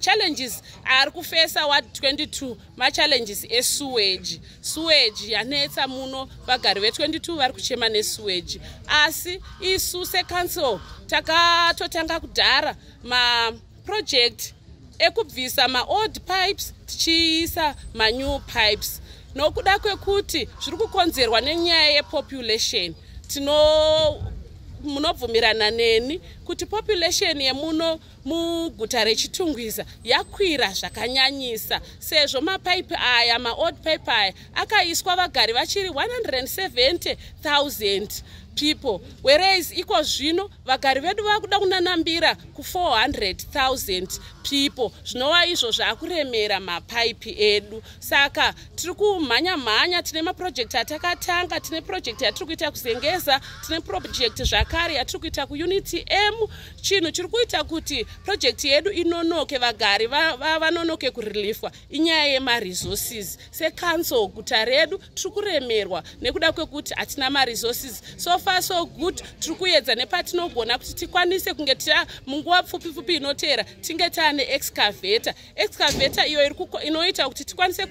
Machallenges ari kufesa Ward 22 machallenges esewage. Sewage yanetsa muno, vagari ve22 vari kuchema nesewage, asi isu secouncil takatotanga kudhara maproject ekubvisa maold pipes tichiisa manew pipes, nokuda kwekuti zviri kukonzerwa nenyaya yepopulation. Tino munobvumirana neni kuti population yemuno muguta reChitungwiza yakwira zvakanyanyisa, sezvo mapaipi aya, maold pipe aya, akaiswa vagari vachiri 170 000 people, whereas iko zvino vagari vedu vakuda kunanambira ku400 000 people, zvinova izvo zvaakuremera mapaipi edu. Saka tiri kumhanya mhanya. Tine maproject atakatanga. Tine project yatiri kuita kuZengeza, tine project zvakare yatiri kuita kuUnit M. Chinhu chiri kuita kuti project yedu inonoke, vagari vanonoke kurelifwa, inyaya yemaresources. Secouncil, guta redu tiri kuremerwa nekuda kwekuti hatina maresources. So far so good, tiri kuedza nepatinogona kuti tikwanise kunge munguva pfupi pfupi inoteera tinge taane excavator. Excavator iyo inoita kuti tikwanise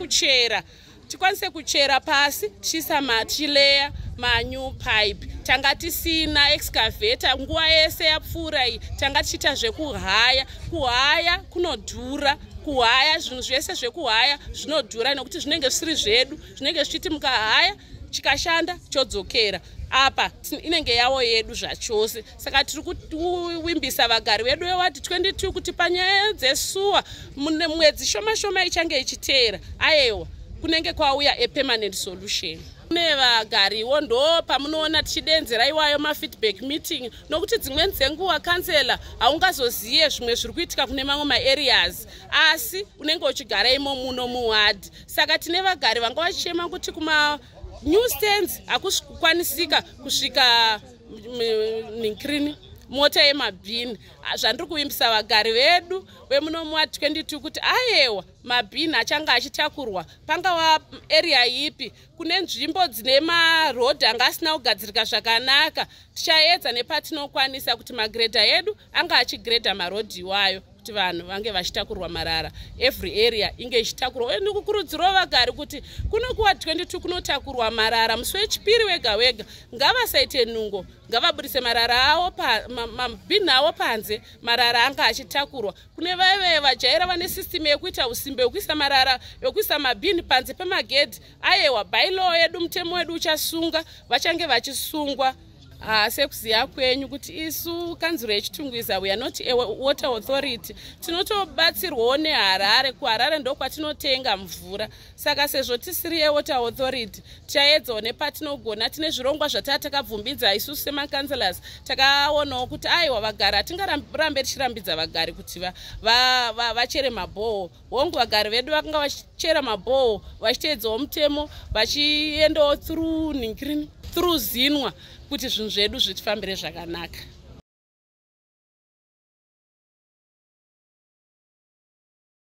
kuchera pasi, tichiisa, tichileya manew pipe. Tanga tisina excavator nguva yese yapfuura iyi, tanga tichiita zvekuhaya. Kuhaya kunodhura. Kuhaya zvinhu zvese zvekuhaya zvinodhura nekuti zvinenge zvisiri zvedu, zvinenge zvichiti mukahaya chikashanda chodzokera apa, inenge yavo yedu zvachose. Saka tiri kuvimbisa vagari vedu veWard 22 kuti panyaya dzesewer, mwedzi shoma shoma ichange ichiteera, aiwa, kunenge kwauya apermanent solution. Kune vagariwo ndo pamunoona tichidenzera iwayo mafeedback meeting, nokuti dzimweni dzenguva kansela haungazoziye zvimwe zviri kuitika kune mamwe maareas, asi unenge uchigara imo muno muward. Saka tine vagari vanga vachichema kuti kuma new stands hakusi kukwanisika kusvika ninkrini mota yemabhini. Zvandiri kuvimbisa vagari vedu vemuno muWard 22 kuti ayewa, mabhini achange achitakurwa pangava area ipi. Kune nzvimbo dzine marodhi anga asina kugadzirika zvakanaka, tichaedza nepatinokwanisa kuti magrader edu anga achigredha marodhi iwayo kuti vanhu vange vachitakurwa marara, every area inge ichitakurwa. Uye ndikukurudzirawo vagari kuti kuno kuWard 22 kunotakurwa marara musi wechipiri wega wega. Ngavasaite nungo, ngavabudise marara avo, mabhini avo panze, marara anga achitakurwa. Kune vaive vajaira vane system yekuita usimbe wekuisa marara, yokuisa mabhini panze pemagedhi, ayewa, bylaw yedu, mutemo wedu uchasunga, vachange vachisungwa. Sekuziva kwenyu kuti isu kanzuro yeChitungwiza, we are not a water authority. Tinotobatsirwawo neHarare. KuHarare ndokwatinotenga mvura. Saka sezvo tisiri yewater authority, tichaedzawo nepatinogona. Tine zvirongwa zvataa takabvumbidza isusu semacouncillors. Takaonawo kuti aiwa, vagari hatingarambe tichirambidza vagari kuti vachere mabhoho. Hongu, vagari vedu vakanga vachichera mabhoho vachiteedzawo mutemo, vachiendawo through ninkrini, through ZINWA, kuti zvinhu zvedu zvitifambire zvakanaka.